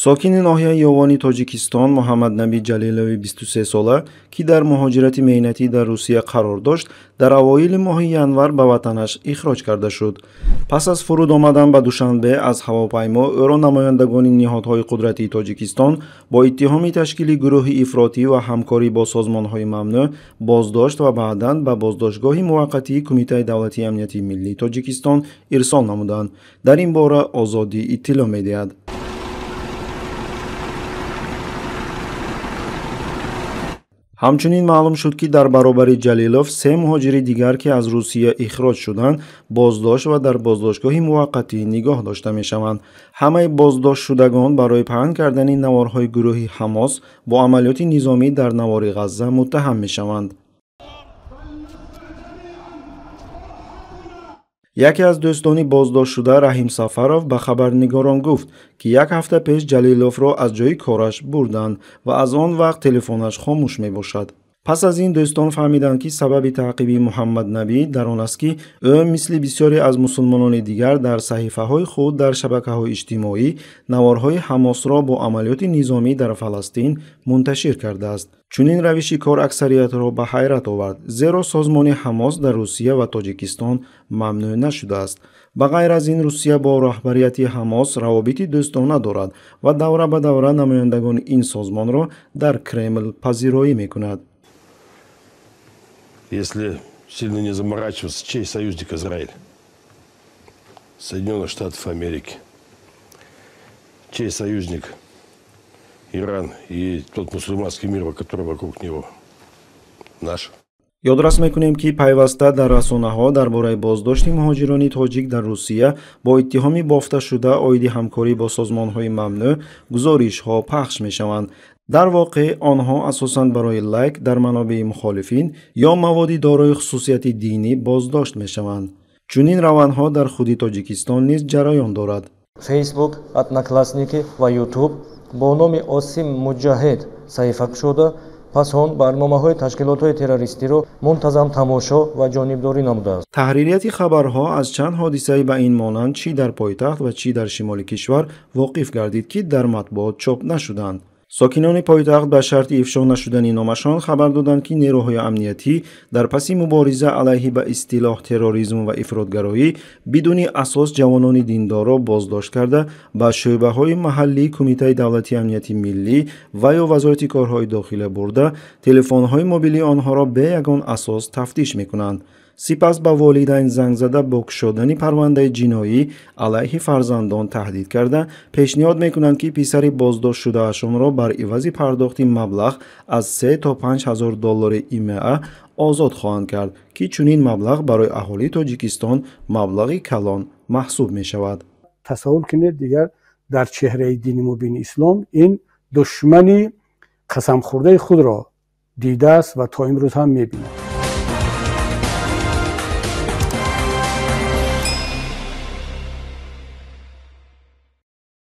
Сокини ноҳияи Ёвони Тоҷикистон Муҳаммаднабӣ Ҷалилови 23-сола, ки дар муҳоҷирати меҳнатӣ дар Русия қарор дошт, дар авоили моҳи январ ба ватанаш ихроҷ карда шуд. Пас аз фуруд омадан ба Душанбе аз ҳавопаймо ӯро намояндагони ниҳодҳои қудратии Тоҷикистон бо иттиҳоми ташкили гурӯҳи ифротӣ ва ҳамкорӣ бо созмонҳои мамнӯъ боздошт ва баъдан ба боздоштгоҳи муваққатии Кумитаи давлатии амнияти миллии Тоҷикистон ирсол намуданд. Дар ин бора Озодӣ иттилоъ медиҳад. Ҳамчунин маълум шуд, ки дар баробари Ҷалилов се муҳоҷири дигар, ки аз Русия ихроҷ шуданд, боздошт ва дар боздоштгоҳи муваққатӣ нигоҳ дошта мешаванд. Ҳамаи боздоштшудагон барои паҳн кардани наворҳои гурӯҳи Ҳамос бо амалиёти низомӣ дар навори Ғазза муттаҳам мешаванд. Яке аз дӯстони боздоштшуда Раҳим Сафаров ба хабарнигорон гуфт, ки як ҳафта пеш Ҷалиловро аз ҷои кораш бурданд ва аз он вақт телефонаш хомӯш мебошад. Пас аз ин дӯстон фаҳмиданд, ки сабаби таъқиби Муҳаммаднабӣ дар он аст, ки ӯ мисли бисёре аз мусулмонони дигар дар саҳифаҳои худ дар шабакаҳои иҷтимоӣ наворҳои Ҳамосро бо амалиёти низомӣ дар Фаластин мунташир кардааст. Чунин равиши кор аксариятро ба ҳайрат овард, зеро созмони Ҳамос дар Русия ва Тоҷикистон мамнӯъ нашудааст. Ба ғайр аз ин, Русия бо роҳбарияти Ҳамос равобити дӯстона дорад ва давра ба давра намояндагони ин созмонро дар Кремл пазироӣ мекунад. Если сильно не заморачиваться, чей союзник Израиль? Соединенных Штатов Америки. Чей союзник Иран и тот мусульманский мир, который вокруг него? Наш. Ёдрас мекунем, ки пайваста дар расонаҳо дар бораи боздошти муҳоҷирони тоҷик дар Русия бо иттиҳоми бофташуда оиди ҳамкорӣ бо созмонҳои мамнӯъ гузоришҳо пахш мешаванд. Дар воқеъ онҳо асосан барои лайк дар манобеи мухолифин ё маводи дорои хусусияти динӣ боздошт мешаванд. Чунин равандҳо дар худи Тоҷикистон низ ҷараён дорад. Фейсбук, Одноклассники ва Ютуб бо номи Осим Муҷаҳид саҳифа кушода, пас он барномаҳои ташкилотҳои террористиро мунтазам тамошо ва ҷонибдорӣ намудааст. Таҳририяти хабарҳо аз чанд ҳодисаи ба ин монанд чӣ дар пойтахт ва чӣ дар шимоли кишвар воқиф гардид, ки дар матбуот чоп нашуданд. Сокинони пойтахт ба шарти ифшо нашудани номашон хабар доданд, ки нерӯҳои амниятӣ дар паси мубориза алайҳи ба истилоҳ терроризм ва ифротгароӣ бидуни асос ҷавонони диндорро боздошт карда ба шӯъбаҳои маҳаллии Кумитаи давлатии амнияти миллӣ ва ё Вазорати корҳои дохила бурда, телефонҳои мобилии онҳоро бе ягон асос тафтиш мекунанд. Сипас ба волидайн занг зада бо кушодани парвандаи ҷиноӣ алайҳи фарзандон таҳдид карда пешниҳод мекунанд, ки писари боздоштшудаашонро бар ивази пардохти маблағ аз 3 то 5 ҳазор доллари ИМА озод хоҳанд кард, ки чунин маблағ барои аҳолии Тоҷикистон маблағи калон маҳсуб мешавад. Тасаввур кунед, дигар дар чеҳраи дини мубини ислом ин душмани қасамхӯрдаи худро дидааст ва то имрӯз ҳам мебинад.